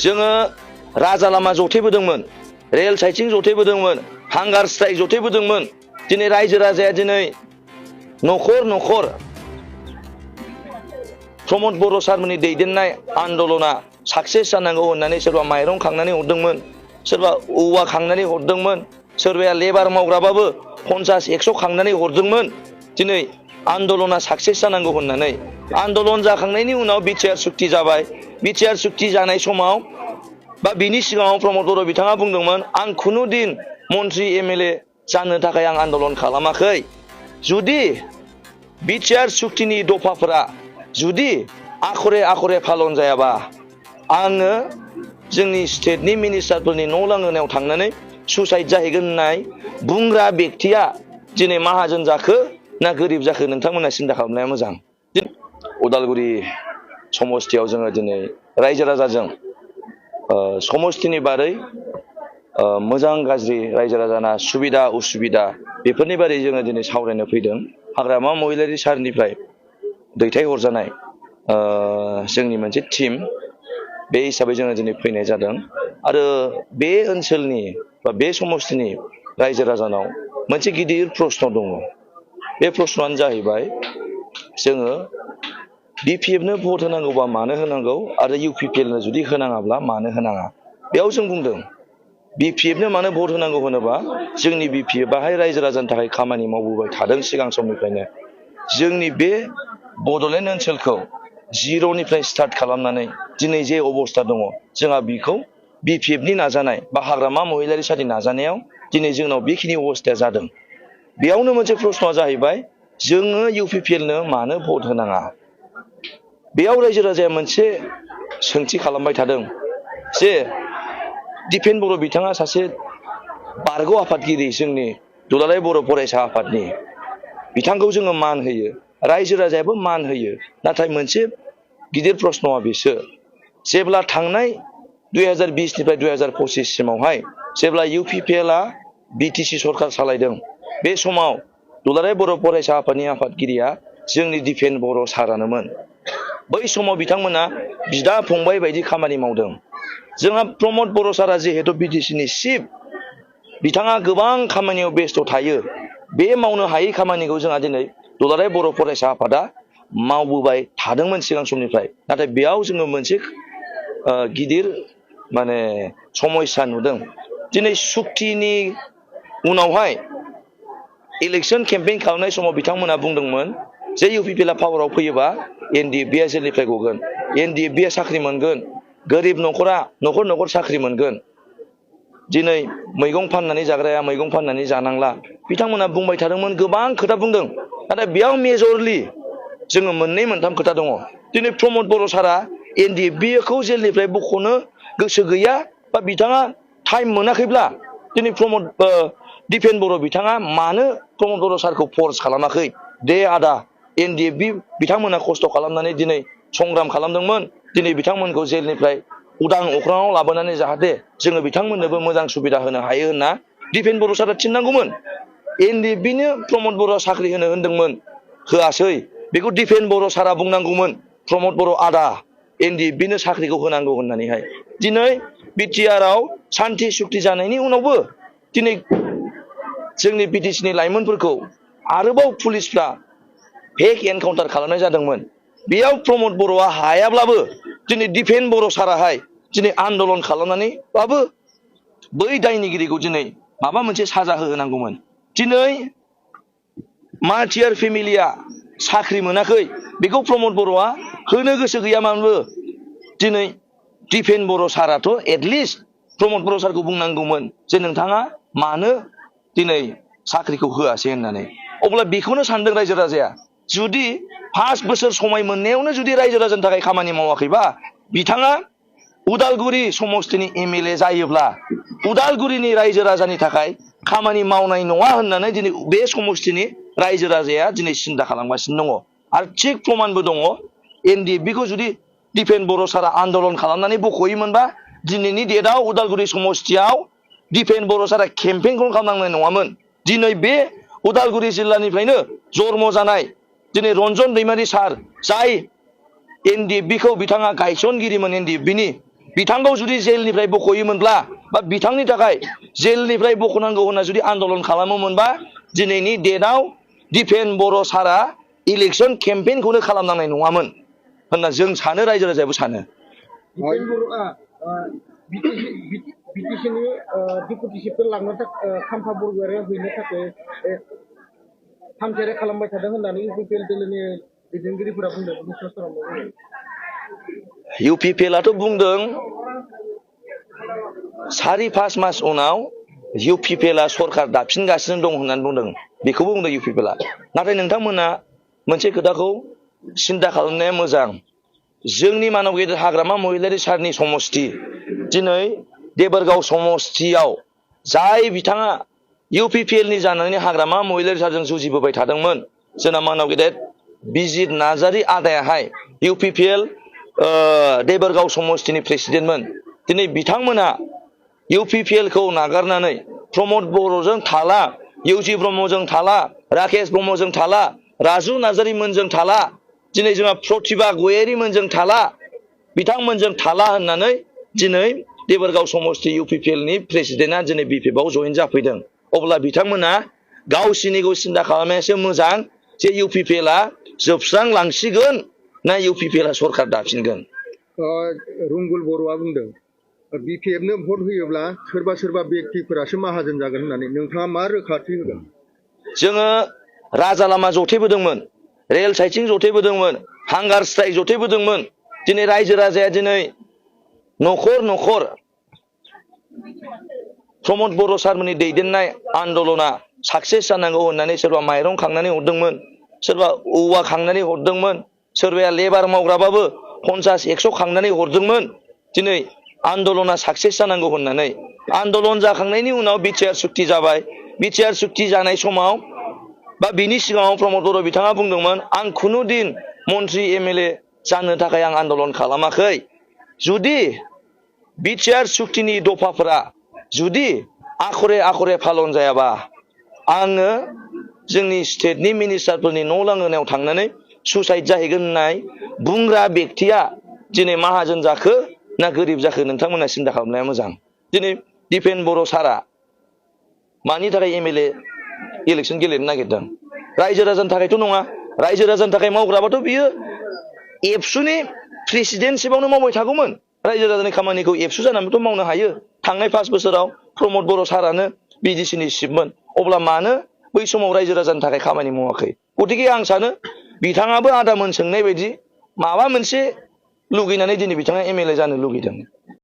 जोङो राजा लामा जथायबोदोंमोन, रेल साइथिं जथायबोदोंमोन, हांगार स्ट्राइक जथायबोदोंमोन। दिनै रायजो राजाया दिनै न'खर न'खर प्रमद बर' सारमोननि दैदेननाय आन्दलना साक्सेस जानांगौ होननानै सोरबा माइरं खांनानै हरदोंमोन, सोरबा औवा खांनानै हरदोंमोन, सोरबाया लेबार मावग्राबाबो 50-100 खांनानै हरदोंमोन। दिनै आन्दलना साक्सेस जानांगौ होननानै आन्दलन जाखांनायनि उनाव बिटिआर सुक्ति जाबाय। बिटिआर सुक्ति जानाय समाव बा बिनि सिगाङाव प्रमद बर' बिथाङा बुंदोंमोन, आं खुनु दिन मन्त्रि एमएलए जानो थाखाय आं आन्दलन खालामाखै। जुदि बिटिआर सुक्तिनि दफाफोरा जुदि आखरे आखरे फालन जायाबा आङो जोंनि स्टेटनि मिनिस्टारफोरनि न' लांगोनायाव थांनानै सुसाइड जाहैगोन होननाय बुंग्रा बेक्तिया दिनै माहाजोन जाखो ना गोरिब जाखो नोंथांमोना सिन्था खालामनाया मोजां। उदालगुरि समस्तियाव जोङो दिनै रायजो राजाजों समस्तिनि बारै मोजां गाज्रि रायजो राजाना सुबिदा उसुबिदा बेफोरनि बारै जोङो दिनै सावरायनो फैदों। हाग्रामा महिलारि सारनिफ्राय दैथायहरजानाय जोंनि मोनसे टिम, बे हिसाबै जोङो दिनै फैनाय जादों। आरो बे ओनसोलनि बा बे समस्तिनि रायजो राजानाव मोनसे गिदिर प्रश्न दङ। बे प्रश्नआनो जाहैबाय, जोङो बिपिएफनो भट होनांगौबा मानो होनांगौ आरो इउपिपिएलनो जुदि होनाङाब्ला मानो होनाङा। बेयाव जों बुंदों बिपिएफनो मानो भट होनांगौ होनोबा जोंनि बिपिएफआहाय रायजो राजानि थाखाय खामानि मावबोबाय थादों सिगां समनिफ्रायनो। जोंनि बे बड'लेण्ड ओनसोलखौ जिर'निफ्राय स्टार्ट खालामनानै दिनै जे अबस्था दङ, जोंहा बेखौ बिपिएफनि नाजानाय बा हाग्रामा महिलारि सारनि नाजानायाव दिनै जोंनाव बेखिनि अबस्थाया जादों। बेयावनो मोनसे प्रश्नआ जाहैबाय, जोङो इउपिपिएलनो मानो भट होनाङा। बेयाव रायजो राजाया मोनसे सोंथि खालामबाय थादों जे दिपेन बर' बिथाङा सासे बारग' आफादगिरि जोंनि दुलाराय बर' फरायसा आफादनि, बिथांखौ जोङो मान होयो, रायजो राजायाबो मान होयो। नाथाय मोनसे गिदिर प्रश्नआ बेसो, जेब्ला थांनाय 2020निफ्राय 2025 सिमावहाय जेब्ला इउपिपिएलआ बिटिसि सरखार सालायदों, बे समाव दुलाराय बर' फरायसा आफादनि आफादगिरिया जोंनि दिपेन बर' सारानोमोन। बै समाव बिथांमोना बिदा फंबाय बायदि खामानि मावदों। जोंहा प्रमद बर' सारा जिहेतु बिटिसिनि चिफ, बिथाङा गोबां खामानियाव बेस्थ' थायो। बे मावनो हायै खामानिखौ जोंहा दिनै दुलाराय बर' फरायसा आफादा मावबोबाय थादोंमोन सिगां समनिफ्राय। नाथाय बेयाव जोङो मोनसे गिदिर समस्या नुदों। दिनै सुक्तिनि उनावहाय इलेक्सन केम्पेइन खालामनाय समाव बिथांमोना बुंदोंमोन जे इउपिपिएलआ पावाराव फैयोबा एनडिएफबिआ जेलनिफ्राय गगोन, एनडिएफबिआ साख्रि मोनगोन, गोरिब न'खरा न'खर न'खर साख्रि मोनगोन। दिनै मैगं फाननानै जाग्राया मैगं फाननानै जानांला, बिथांमोना बुंबाय थादोंमोन, गोबां खोथा बुंदों। नाथाय बेयाव मेजरलि जोङो मोननै मोनथाम खोथा दङ। दिनै प्रमद बर' सारा एनडिएफबिखौ जेलनिफ्राय बख'नो गोसो गैया बा बिथाङा टाइम मोनाखैब्ला दिनै दिपेन बर' बिथाङा मानो प्रमद बर' सारखौ फर्स खालामाखै। दे आदा, एनडिएफबि बिथांमोना खस्थ' खालामनानै दिनै संग्राम खालामदोंमोन, दिनै बिथांमोनखौ जेलनिफ्राय उदां अख्राङाव लाबोनानै जाहाथे जोङो बिथांमोननोबो मोजां सुबिदा होनो हायो होनना दिपेन बर' सारा थिननांगौमोन। एनडिएफबिनो प्रमद बर' साख्रि होनो होनदोंमोन, होआसै। बेखौ दिपेन बर' सारा बुंनांगौमोन, प्रमद बर' आदा एनडिएफबिनो साख्रिखौ होनांगौ होननानैहाय। दिनै बिटिआरआव सान्थि सुक्ति जानायनि उनावबो दिनै जोंनि बिटिसिनि लाइमोनफोरखौ आरोबाव पुलिसफ्रा फेक एनकाउन्टार खालामनाय जादोंमोन। बेयाव प्रमद बर'आ हायाब्लाबो दिनै दिपेन बर' साराहाय दिनै आन्दलन खालामनानैबाबो बै दायनिगिरिखौ दिनै माबा मोनसे साजा होनांगौमोन। दिनै मार्टियार फेमिलिया साख्रि मोनाखै, बेखौ प्रमद बर'आ होनो गोसो गैयामोनबो दिनै दिपेन बर' साराथ' एटलिस्ट प्रमद बर' सारखौ बुंनांगौमोन जे नोंथाङा मानो दिनै साख्रिखौ होआसै होननानै। अब्ला बेखौनो सानदों रायजो राजाया, जुदि 5 बोसोर समाय मोननायावनो जुदि रायजो राजानि थाखाय खामानि मावाखैबा, बिथाङा उदालगुरि समस्तिनि एमएलए जायोब्ला उदालगुरिनि रायजो राजानि थाखाय खामानि मावनाय नङा होननानै दिनै बे समस्तिनि रायजो राजाया दिनै सिन्था खालामगासिनो दङ। आरो थिग प्रमानबो दङ, एनडिएफबिखौ जुदि दिपेन बर' सारा आन्दलन खालामनानै बख'योमोनबा दिनैनि डेटआव उदालगुरि समस्तियाव दिपेन बर' सारा केम्पेइनखौनो खालामनांनाय नङामोन। दिनै बे उदालगुरि जिल्लानिफ्रायनो जन्म जानाय दिनै रन्जन दैमारि सार, जाय एनडिएफबिखौ बिथाङा गायसनगिरिमोन एनडिएफबिनि, बिथांखौ जुदि जेलनिफ्राय बख'योमोनब्ला बा बिथांनि थाखाय जेलनिफ्राय बख'नांगौ होनना जुदि आन्दलन खालामोमोनबा दिनैनि डेटआव दिपेन बर' सारा इलेक्सन केम्पेइनखौनो खालामनांनाय नङामोन होनना जों सानो, रायजो राजायाबो सानो। दिपेन बर'आ बिटिसिनि डिपुटि चिफखौ लांनो थाखाय खाम्फा बरगयारियाव हैनो थाखाय थामथियारि खालामबाय थादों होननानै इउपिपिएल दोलोनि दैदेनगिरिफोरा बुंदों। इउपिपिएलआथ' बुंदों 4-5 मास उनाव इउपिपिएलआ सरकार दाफिनगासिनो दं होननानै बुंदों। बेखौबो बुंदों इउपिपिएलआ। नाथाय नोंथांमोना मोनसे खोथाखौ सिन्था खालामनाया मोजां। जोंनि मानव गेदेर हाग्रामा महिलारि सारनि समस्ति दिनै देबोरगाव समस्तियाव जाय बिथाङा इउपिपिएलनि जानानै हाग्रामा महिलारि सारजों जुजिबोबाय थादोंमोन, जोंना मानव गेदेर बिजित नार्जारि आदायाहाय इउपिपिएल देबोरगाव समस्तिनि प्रेसिडेन्टमोन। दिनै बिथांमोना इउपिपिएलखौ नागारनानै प्रमद बर'जों थाला, इउजि ब्रह्मजों थाला, राकेश ब्रह्मजों थाला, राजु नार्जारि मोनजों थाला, दिनै जोंहा प्रतिभा गयारि मोनजों थाला, बिथांमोनजों थाला होननानै दिनै देबोरगाव समस्ति इउपिपिएलनि प्रेसिडेन्टआ दिनै बिपिएफआव जइन जाफैदों। अब्ला बिथांमोना गावसिनिखौ सिन्था खालामनायासो मोजां जे इउपिपिएलआ जोबस्रांलांसिगोन ना इउपिपिएलआ सरकार दाफिनगोन। रुंगुल बर'आ बुंदों बिपिएफनो भट होयोब्ला सोरबा व्यक्तिफोरासो माहाजोन जागोन होननानै, नोंथाङा मा रोखाथि होगोन? जोङो राजा लामा जथायबोदोंमोन, रेल साइथिं जथायबोदोंमोन, हांगार स्ट्राइक जथायबोदोंमोन। दिनै रायजो राजाया दिनै न'खर न'खर प्रमद बर' सारमोननि दैदेननाय आन्दलना साक्सेस जानांगौ होननानै सोरबा माइरं खांनानै हरदोंमोन, सोरबा औवा खांनानै हरदोंमोन, सोरबाया लेबार मावग्राबाबो 50-100 खांनानै हरदोंमोन। दिनै आन्दलना साक्सेस जानांगौ होननानै आन्दलन जाखांनायनि उनाव बिटिआर सुक्ति जाबाय। बिटिआर सुक्ति जानाय समाव बा बिनि सिगाङाव प्रमद बर' बिथाङा बुंदोंमोन, आं खुनु दिन मन्त्रि एमएलए जानो थाखाय आं आन्दलन खालामाखै। जुदि बिटिआर सुक्तिनि दफाफोरा जुदि आखरे आखरे फालन जायाबा आङो जोंनि स्टेटनि मिनिस्टारफोरनि न' लांगोनायाव थांनानै सुसाइड जाहैगोन होननाय बुंग्रा बेक्तिया दिनै माहाजोन जाखो ना गोरिब जाखो नोंथांमोना सिन्था खालामनाया मोजां। दिनै दिपेन बर' सारा मानि थाखाय एमएलए इलेक्सन गेलेनो नागिरदों? रायजो राजानि थाखायथ' नङा। रायजो राजानि थाखाय मावग्राबाथ' बियो एबसुनि प्रेसिडेन्टशिपावनो मावबाय थागौमोन। रायजो राजानि खामानिखौ एबसु जानानैथ' मावनो हायो। थांनाय 5 बोसोराव प्रमद बर' सारानो बिडिसिनि चिफमोन। अब्ला मानो बै समाव रायजो राजानि थाखाय खामानि मावाखै? गतिके आं सानो बिथाङाबो आदामोन सोंनाय बायदि माबा मोनसे लुगैनानै दिनै बिथाङा एमएलए जानो लुगैदों।